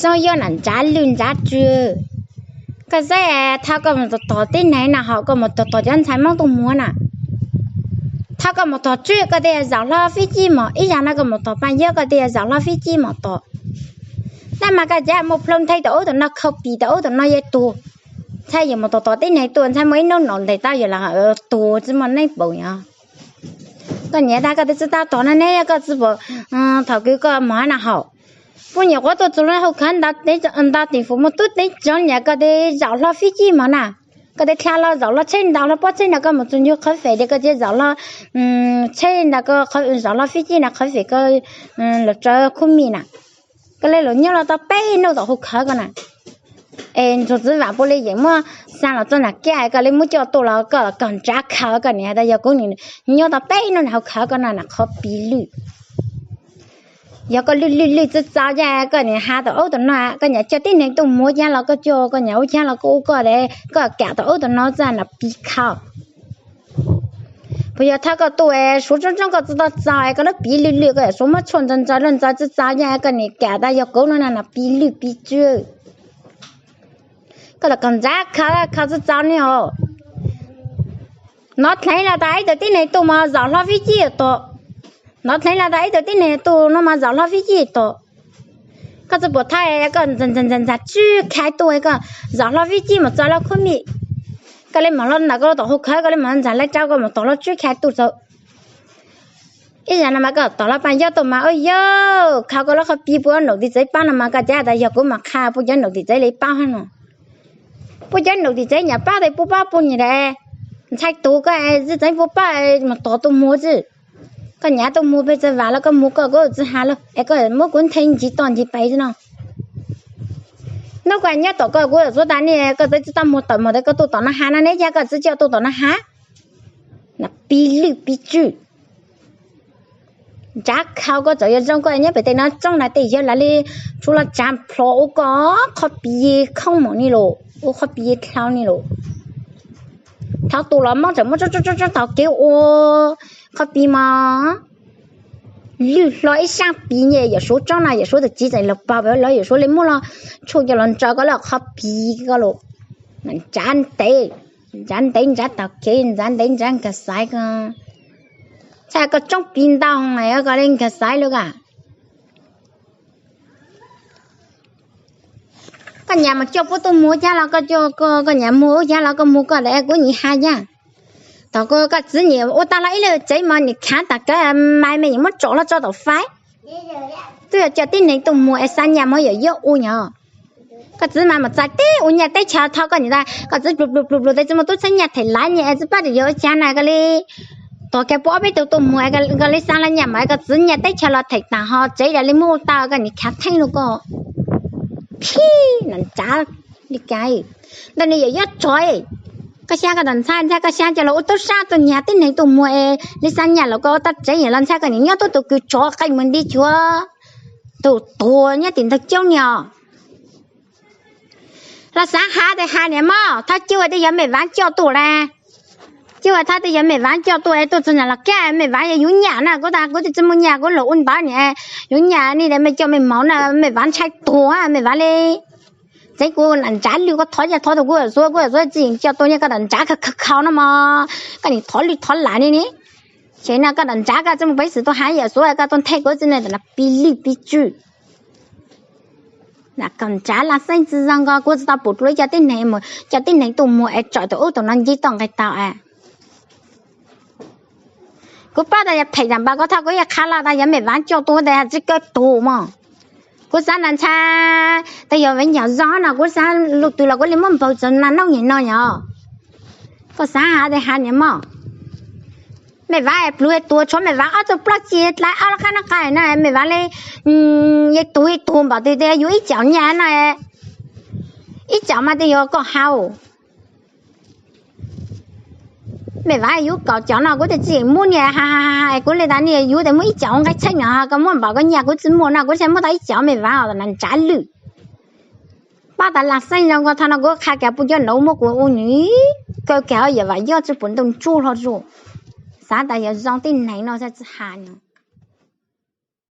Xyoo yog nam ntsav lwj ntsav tsw. Koj saib, thov koj mus tom tom tib neeg na, ho koj mus tom tom cov ntxhais Hmoob tuaj muag na. Thov koj mus tom tswb koj tej zaum hlob fib cib mos, ib yam no koj mus tom Paj Yab koj tej zaum hlob fib cib mos tom. Tab mas koj cav muaj plhu nthe tom ub tom no, khau pis tom ub tom no yog tuag. Ntxhais yuav mus tom tom tib neeg tuaj, ntxhais muaj ib hnub nom ntes tau yog los tuag tsis muaj neeg paub yog. Koj niam tab koj twb tsis tau tom no ne, koj tsis pom thaum kws koj mos na haum. Poj niam quav tuaj txug lub hauv khawv ntawd, tim fum muaj tub teb tsoov niam koj tej zaum hlob fib cib mos na. Koj tej dlha los zaum hlob tsheb ntau hlob pob tsheb ntawd, koj mus txug ncug qhov fem tias koj tej zaum hlob tsheb ntawd, koj zaum hlob fib cib na, qhov fem koj los tsaws khub mij na. Koj li los nyob los tau peb hnub tom hauv khawv ko na. Es ntsuag txiv vam puav leej yeem muab xa los txog nram kiab, koj li muab coj tuaj los koj kom ntsav khaws koj niam tas yog kuv nyob tau peb hnub nram hauv khawv ko no na, qhov pis lwj. Yog koj lwj lwj lwj tsis txaus ces koj niam has tom ub tom no, koj niam coj tib neeg tuaj muag cab los koj coj, koj niam ua cab los koj ua koj, koj kam tom ub tom no txaj na pis khaus. Puas yog thov koj tuaj suav tsob tsob koj tsis tau txaus es koj lub pis lwj lwj, koj yam suav muab tshuaj ntxaws ntxaws lawm ntxaws tsis txaus ces koj niam kam tas yog kuv no na pis lwj pis tsw. Koj kom ntsav khaws khaws tsis txaus ne os. Nov dheev los tas ib tug tib neeg tuaj mas zaum hlob fib cib tom. Nov dheev los tas ib tug tib neeg tuaj no mas zaum hlob fib cib tom. Koj tsis pom thov koj ntxav ntxav ntxav tswb khai tuaj, koj zaum hlob fib cib mus txog lub khub mij. Koj li mam los ntawm koj lub tom hauv khawv, koj li mam ntxav lawv rau koj mus tom lub tswb khai tuaj txog. Ib yam no mas koj tom lub Paj Yab tuaj mas ua yog khaws koj lub qhov pis pub nom tim tsev paub no mas koj cav tas yog kuv mas qha pub cov nom tim tsev li paub no. Pub cov nom tim tsev nyam paub tes pub paub pub niam tas ntxhais tug koj tsis tseev pub paub mus tom tuaj muag tsis. Koj nyam tuaj muag peb txawj vam los koj muag koj, kuv tsis has lawm es koj muab kuv nthe ncig toj ncig pes xwb no. Hnub koj nyob tom koj kuv txhua tas ne, koj txawm tsis tau muag tawm mus tas koj tuaj tom no has no ne, yog koj tsis coj tuaj tom no has. Na pis lwj pis tsw. Ntsav khaus koj txawm yog zoo koj nyob pem tej no tsob na tej yawg lawv li tsuas los tsav plho ua koj qhov pis khoob mom ni los ua qhov pis dlhau ni los. Thaum tus los Hmoob tseem muab tsob tsob tsob thaum kev ua qhov pis mas lwj hlo ib sab pis nyem yawm suav tsob na, yawm suav tus txiv tseem los pog pem lawv yawm suav li muab los tshuaj coj los ntsaws koj lub qhov pis ko los. Ntsav ntev, ntsav ntev ntsav taug kev, ntsav ntev ntsav nkag xaiv ko. Txhais koj tsoob pis ntau koj li nkag xaiv lawm ka. Koj nyam mus coj puab tuaj muag cab los koj coj, koj nyam muag ub cab los koj muag koj, kuv nim has yag. Thaum koj txiv nim ua tag los ib leeg tsev mas nim khav tas kawg mas me nyuam muab tsom los tso tom faib. Twb yog coj tib neeg tuaj muag es xa nyam mas yog yuav ua nyom. Koj txiv mas mus txais teb ua nyaj teb chaws thov koj nim tas koj txiv plus plus plus plus tes tsis muaj tub txhab nyaj them lav nyem es tsis pab tsis yuav ua cas na koj li. Tuag kiag puab ob peb tug tuaj muag koj li xa los nyam mas koj txiv nyaj teb chaws los them tas ho tsev li muab ua tag koj nim khav theej lug koj. Phij, nam ntsav li cas. Ntawm no yog yuav tsov. Koj xyab koj tus ntxhais, ntxhais koj xyab coj los ua tub sab tuaj nyag tib neeg tuaj muag es li xa nyam los koj ua tau tsev los ntxhais koj nim nyob tuaj tus kws tsov qe mus nti chuav tus tuag nyob tim ntawg coob ni os. Los xav has tes has niam mog, thov cuj ua tej yog Mej Vav coj tuaj las. Cuj ua thov tej yog Mej Vav coj tuaj es tuaj txog nram los kab Mej Vav yog yuav nyam na, kuv tas kuv twb tsis muaj nyam kuv los ua ntawd niam. Yuav nyam ni tas mej coj mej maum na, Mej Vav ntshai tuag Mej Vav li. Tseev kuv nam ntsav lwj koj thov yog thov tus kuv xuav kuv xuav tsis coj tuaj niag koj nam ntsav khaus khaus no mos, koj nim thov lwj thov lam ni ni. Ces no koj nam ntsav koj tsis muaj peev xwm tuaj has yam xuav koj tuaj nthe kuv txiv neej tam no pis lwj pis tsw. Koj ntsav lam xeeb tsis zoo ko kuv tsis tau pum dlua cov tib neeg mus cov tib neeg tuaj muag es tsawm tus ub tus no ncig toj nqis taug es. Kuv paub tas yog phem tam npaum ko thaum kuv yog qha los tas yog Mej Vav coj tuaj tas tsis kaw tus mog. Kuv xav nas ntshai tas yog Vev Nyam zoo no kuv xav lub twg los kuv li muab npaug txog nas nooj nyem no yog. Koj xav has tas has niam mog. Mej Vav pluag tuag tshuav Mej Vav ob tug plaub ci dlai ob lub qab noj qab no Mej Vav li yeej tuag ib tug npaum twg tias yuav ib caum nyaj no. Ib caum mas twb yog koj hau. Mej Vav yuav kaum caum no kuv twb tsis muab niam has has has kuv li tas niam yuav tas muab ib caum nqaij tsheb no koj muab npaum koj nyaj kuv tsis muaj no kuv tsis muab tau ib caum Mej Vav os nas ntsav lwj. Pab tas lam xeeb zoo ko thaum no kuv qha kiag pub cov nauv muab kuv ua nws kaw kiag yam vam yob tsis pum ntoo ntsuj hlo zuj. Xav tas yog zoo tib neeg no tsis has no.